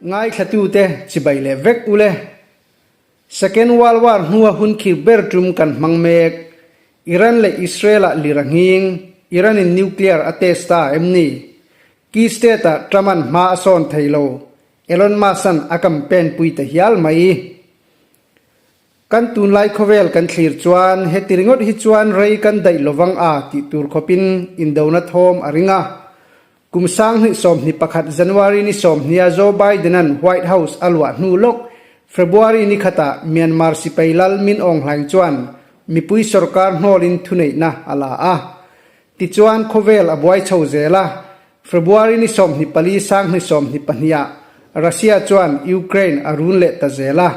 Ngaithlatute chibai leh vek ule. Second World War hnua hun khir ber tum kan hmang mek. Iran leh Israel-ah lir a nghing. Iran-in nuclear a test ta em ni? Key State-ah Trump-a'n hma a sawn thei lo. Elon Musk-a'n a campaign pui ta hial mai. Kan tunlai khawvel kan thlir chuan heti ringawt hi chuan rei kan daih lovang a tih tur khawpin indona thawm a ring a. Kum 2021 January ni sawmhnia Joe Biden-a'n White House a luah hnu lawk February ni khatah Myanmar sipai lal Min Aung Hlaing chuan mipui sorkar hnawlin thuneihna a la a. Tichuan khawvel a buai chho zel a, February ni 24 2022 ah Russia chuan Ukraine a run leh ta zel a,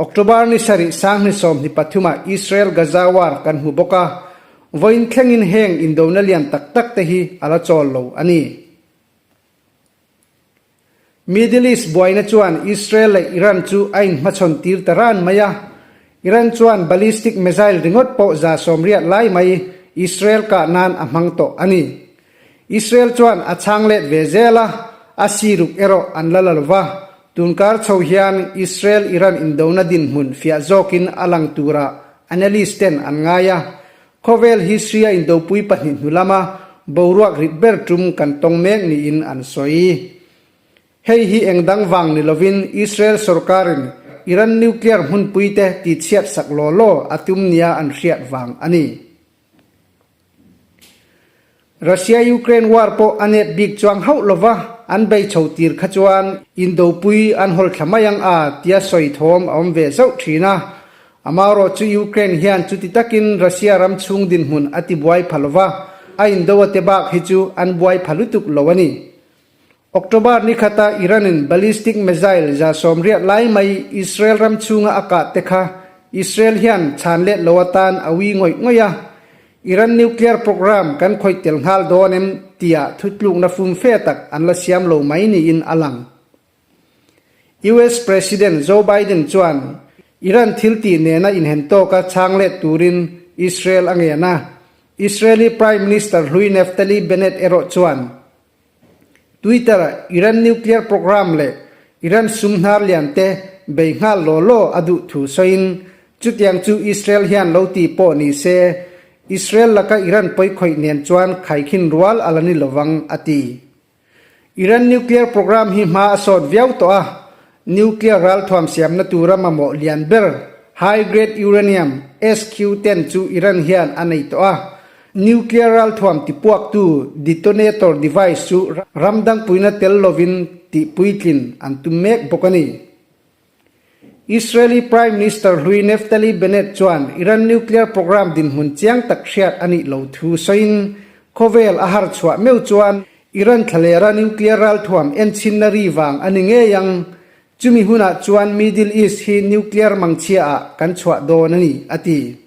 October ni sarih 2023 ah Israel Gaza war kan hmu bawk a, vawiin thlengin heng indona lian tak tak te hi a la chawl lo a ni. Middle East buaina chuan Israel leh Iran chu a inhmachhawn tir ta ran mai a, Iran chuan ballistic missile ringawt pawh 180 lai mai Israel kah nan a hmang tawh a ni. Israel chuan a chhang let ve zel a, a siruk erawh an la la lo va. Tunkar chho hian Israel-Iran indona dinhmun fiah zawkin a lang tura analyst ten an ngai a. Khawvel history a indopui pahnih hnu lama boruak rit ber tum kan tawng mek niin an sawi. Hei hi eng dang vang ni lovin Israel sorkarin Iran nuclear hmunpuite tihchhiat sak law law a tum nia an hriat vang a ni. Russia-Ukraine war pawh a nep bik chuang hauh lova, an bei chho tir kha chuan indopui an hawl thla mai ang a tia sawi thawm a awm ve zauh thin a. Amaherawh chu Ukraine hian chuti takin Russia ram chhung dinhmun a ti buai pha lova, a indo a te bak hi chu an buai pha lutuk lo a ni. October ni khata Iran-in ballistic missile 180 lai mai Israel ram chhunga a kah te kha Israel hian chhan let lo atan a ui ngawih ngawih a. Iran nuclear program kan khawih tel nghal dawn em tia thutlukna fum fe tak an la siam lo mai niin a lang. US President Joe Biden chuan Iran thil tih nena inhen tawka chhang let turin Israel a ngen a. Israeli Prime Minister hlui Naftali Bennett erawh chuan Twitter-ah Iran nuclear program leh Iran sum hnar lian te bei nghal law law a duh thu sawiin, chutiang chu Israel hian lo ti pawh ni se, Israel laka Iran pawikhawih nen chuan khaikhin rual a la ni lovang, a ti. Iran nuclear program hi hma a sawt viau tawh a, nuclear ralthuam siamna tura mamawh lian ber high grade uranium SQ-10 chu Iran hian a nei tawh a, Nuclear ralthuam tipuaktu detonator device chu ram dangpuina tel lovin tihpuitlin an tum mek bawk a ni. Israeli Prime Minister hlui Naftali Bennett chuan Iran nuclear program dinhmun chiang tak hriat a nih lo thu sawiin khawvel a har chhuah meuh chuan Iran thlalera nuclear ralthuam enchhinna ri vang a ni ngei ang. Chumi hunah chuan Middle East hi nuclear mangchhia ah kan chhuah dawn a ni, a ti.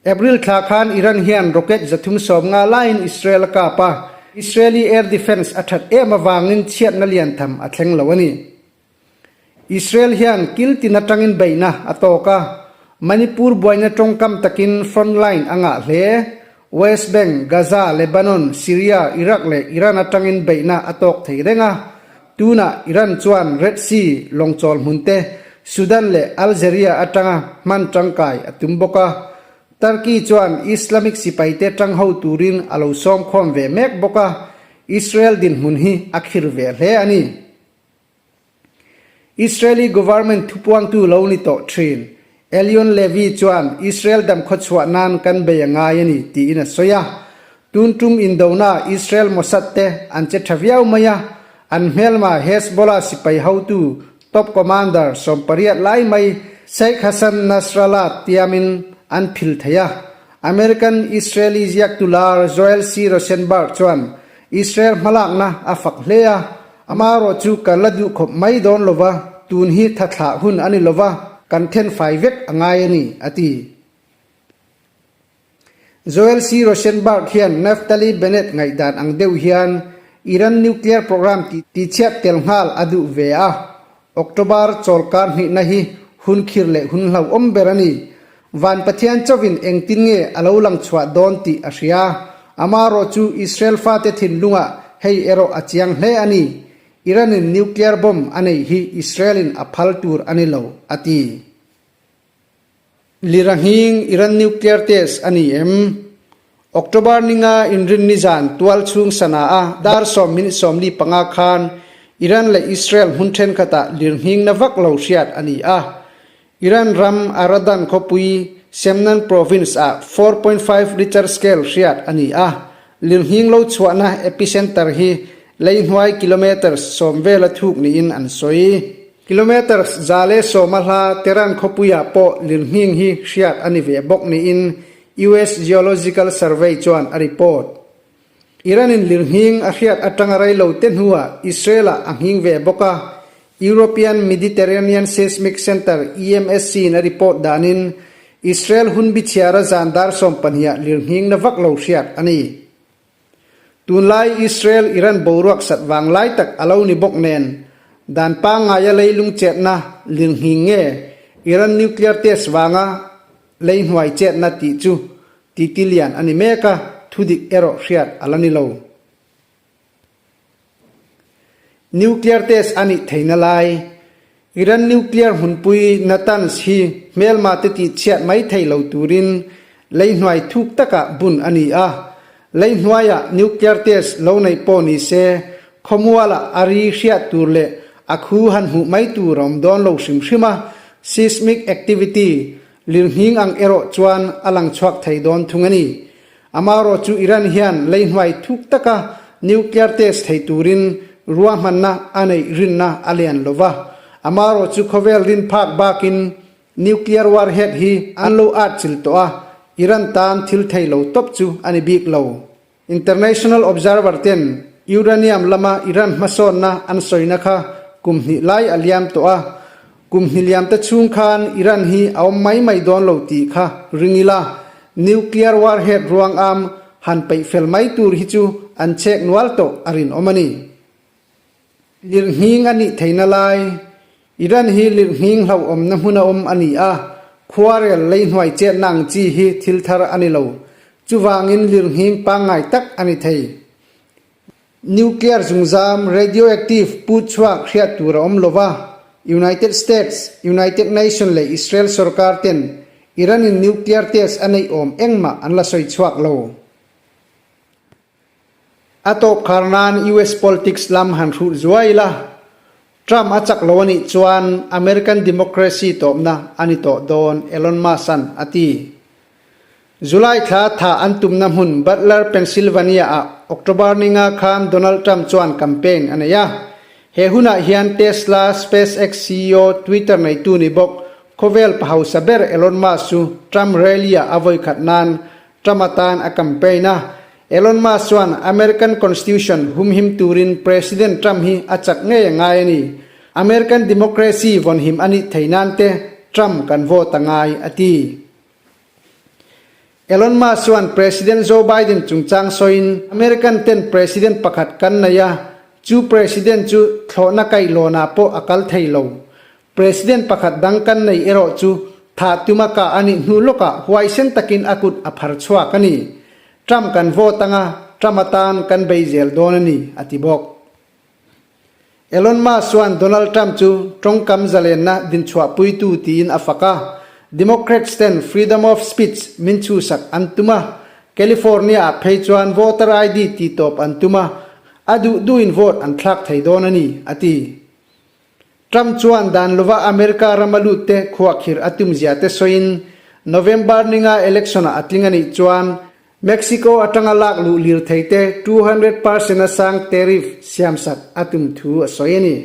April thla khan Iran hian rocket 350 laiin Israel a kap a, Israeli air defence a that em avangin chhiatna lian tham a thleng lo a ni. Israel hian kil tin atangin beihna a tawk a, Manipur buaina tawngkam takin front line a ngah hle. West Bank, Gaza, Lebanon, Syria, Iraq leh Iran atangin beihna a tawk thei reng a. Tunah Iran chuan Red Sea lawngchawl hmunte Sudan leh Algeria atanga hman tangkai a tum bawk a. Turkey chuan Islamic sipaite tang ho turin a lo sawmkhawm ve mek bawk a, Israel dinhmun hi a khir ve hle a ni. Israeli government thupuangtu lo ni tawh thin Elion Levy chuan Israel damkhawchhuah nan kan bei a ngai a ni tiin a sawi a. Tun tum indona Israel Mossad te an che tha viau mai a, an hmelma Hezbollah sipai hotu top commander 80 lai mai Sheikh Hassan Nasrallah tiamin an phil thei a. American Israeli ziaktu lar Joel C. Rosenberg chuan Israel hmalakna a fak hle a, Amaherawh chu kan la duh khawp mai dawn lova, tun hi tha thlah hun a ni lova, kan then fai vek a ngai a ni, a ti. Joel C. Rosenberg hian Naftali Bennett ngaihdan ang deuh hian Iran nuclear program tihchhiat tel nghal a duh ve a, October chawlkar hnihna hi hun khir leh hun hlauhawm ber a ni. Van Pathian chauhin engtin nge a lo lang chhuah dawn tih a hria. Amarawh chu Israel fate thinlungah hei erawh a chiang hle a ni. Iran-in nuclear bomb a nei hi Israel-in a phal tur a ni lo, a ti. Lira nghing Iran nuclear test a ni em? October ninga inrinni zan tual chhung Sanaa dar sawm minute 45 khan Iran leh Israel hmun thenkhatah lirnghingna vak lo hriat a ni a. Iran ram Aradan khawpui Semnan province ah 4.5 Richter scale hriat a ni a. Lirnghing lo chhuahna epicenter hi leihnuai kilometres 10 vela thuk niin an sawi. Kilometres 110 a hla Tehran khawpuiah pawh lirnghing hi hriat a ni ve bawk niin US Geological Survey chuan a report. Iran-in lirnghing a hriat atanga rei lo te hnuah Israel-ah a nghing ve bawk a, European Mediterranean Seismic Center, EMSC, in a report danin Israel hun bichhiara zan dar 12 ah lirnghing na vak lo hriat a ni. Tunlai Israel-Iran boruak sat vang lai tak a lo ni bawk nen, dan pangngaia leilung chetna lirnghing nge Iran nuclear test vanga lei hnuai chetna tih chu titi lian a ni mek a, thudik erawh hriat a la ni lo. Nuclear test a nih theihna lai, Iran nuclear hmunpui Natanz hi hmelma te tih chhiat mai thei lo turin lei hnuai thuk takah bun a ni a. Lei hnuaiah nuclear test lo neih pawh ni se, khawmualah a ri hriat tur leh a khu han hmuh mai tur a awm dawn lo hrim hrim a, seismic activity lirnghing ang erawh chuan a lang chhuak thei dawn thung a ni. Amarawh chu Iran hian lei hnuai thuk taka nuclear test thei turin ruahmanna a neih rinna a lian lo va. Amarawh chu khawvel rin phak bakin nuclear warhead hi an lo atchilh tawh a, Iran tan thil thei lo tawp chu a ni bik lo. International observer ten uranium lama Iran hmasawnna an sawina kha kum hnih lai a liam tawh a, Kum hnih te chhung khan Iran hi a awm mai mai dawn lo tih kha ring ila, nuclear warhead ruang am han peih fel mai tur hi chu an chek nual tawh a rinawm a ni. Lirnghing a nih theihna lai, Iran hi lirnghing hlauhawmna hmun a awm a ni a, khuarel lei hnuai chetna ang chi hi thil thar a ni lo. Chuvangin lirnghing pangngai tak a ni thei. Nuclear zungzam, radioactive, put chhuak hriat tur a awm lo va, United States, United Nation leh Israel sorkar ten Iran-in nuclear test a neih awm engmah an la sawi chhuak lo. A tawp khar nan US politics lam han hruh zuai la, Trump a chak lo a nih chuan American democracy tawpna a ni tawh dawn, Elon Musk-a'n a ti. July thla tha an tumna hmun Butler, Pennsylvania-ah October ninga khan Donald Trump chuan campaign a nei a. He hunah hian Tesla, SpaceX ceo, Twitter neitu ni bawk khawvel pa hausa ber Elon Musk chu Trump rally-ah a vawikhat nan Trump atan a campaign a. Elon Musk chuan American Constitution humhim turin President Trump hi a chak ngei a ngai a ni. American democracy vawnhim a nih thei nan te Trump kan vote a ngai, a ti. Elon Musk chuan President Joe Biden chungchang sawiin, American ten President pakhat kan nei a, chu President chu thlawhna kaihlawnah pawh a kal thei lo. President pakhat dang kan nei erawh chu thah tuma kah a nih hnu lawkah huaisen takin a kut a phar chhuak a ni. Trump kan vote anga, Trump atan kan bei zel dawn a ni, a ti bawk. Elon Musk chuan Donald Trump chu tawngkam zalenna dinchhuahpuitu tiin a fak a, Democrats ten freedom of speech min chhuhsak an tum a, California-ah phei chuan voter ID tihtawp an tum a, a duh duhin vote an thlak thei dawn a ni, a ti. Trump chuan dan lova America rama lutte khuahkhirh a tumzia te sawiin November ninga election-ah a tling a nih chuan Mexico atanga lak luh lirthei te 200 percent a sang tariff siamsak a tum thu a sawi a ni.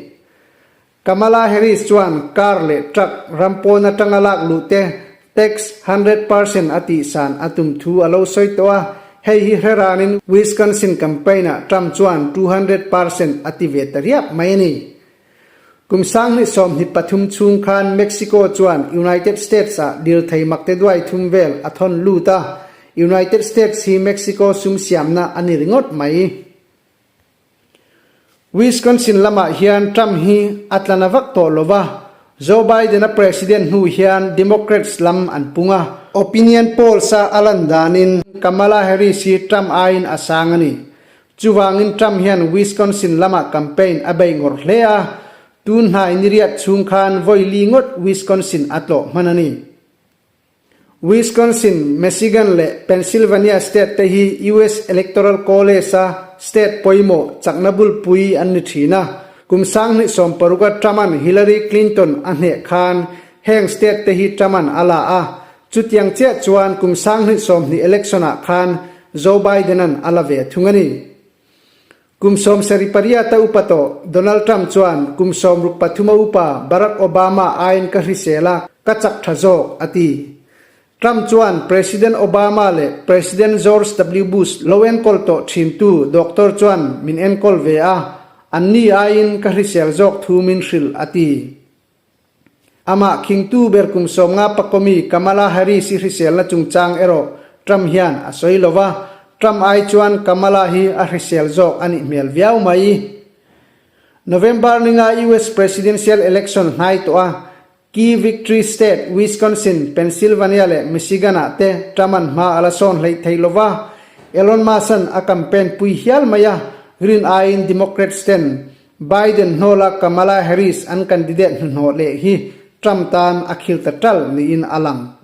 Kamala Harris chuan car leh truck ram pawn atanga lak luh te tax 100% a tihsan a tum thu a lo sawi tawh a, hei hi hre ranin Wisconsin campaign-ah Trump chuan 200% a ti ve ta riap mai a ni. Kum 2023 chhung khan Mexico chuan United States-ah lirthei makte duai thum vel a thawn lut a, United States hi Mexico sum siamna a ni ringawt mai. Wisconsin lamah hian Trump hi a tla na vak tawh lo va, Joe Biden-a president hnu hian Democrats lam an pung a. Opinion polls-a a lan danin Kamala Harris hi Trump aiin a sang a ni. Chuvangin Trump hian Wisconsin lamah campaign a bei ngawrh hle a, tun hnai niriat chhung khan vawi li ngawt Wisconsin a tlawh hman a ni. Wisconsin, Michigan leh Pennsylvania state te hi US Electoral College-a state pawimawh chakna bulpui an ni thin a. Kum 2016 a Trump-a'n Hillary Clinton a hneh khan heng state te hi Trump-a'n a la a. Chutiang chiah chuan kum 2020 election-ah khan Joe Biden-a'n a la ve thung a ni. Kum 78 a upa tawh Donald Trump chuan kum 63 a upa Barack Obama aiin ka hrisel a, ka chak tha zawk, a ti. Trump chuan President Obama leh President George W. Bush lo enkawl tawh thintu doctor chuan min enkawl ve a, anni aiin ka hrisel zawk thu min hrilh, a ti. Amah khingtu ber kum 50 pakomi Kamala Harris i hriselna chungchang erawh Trump hian a sawi lo va, Trump ai chuan Kamala hi a hrisel zawk a nih hmel viau mai. November ninga US Presidential Election hnai tawh a, key victory state Wisconsin, Pennsylvania leh Michigan-ah te Trump-a'n hma a la sawn hleih thei lo va, Elon Musk-a'n a campaign pui hial mai a, rin aiin Democrats ten Biden hnawla Kamala Harris an candidate hnuhnawh leh hi Trump tan a khil ta ṭalh niin a lang.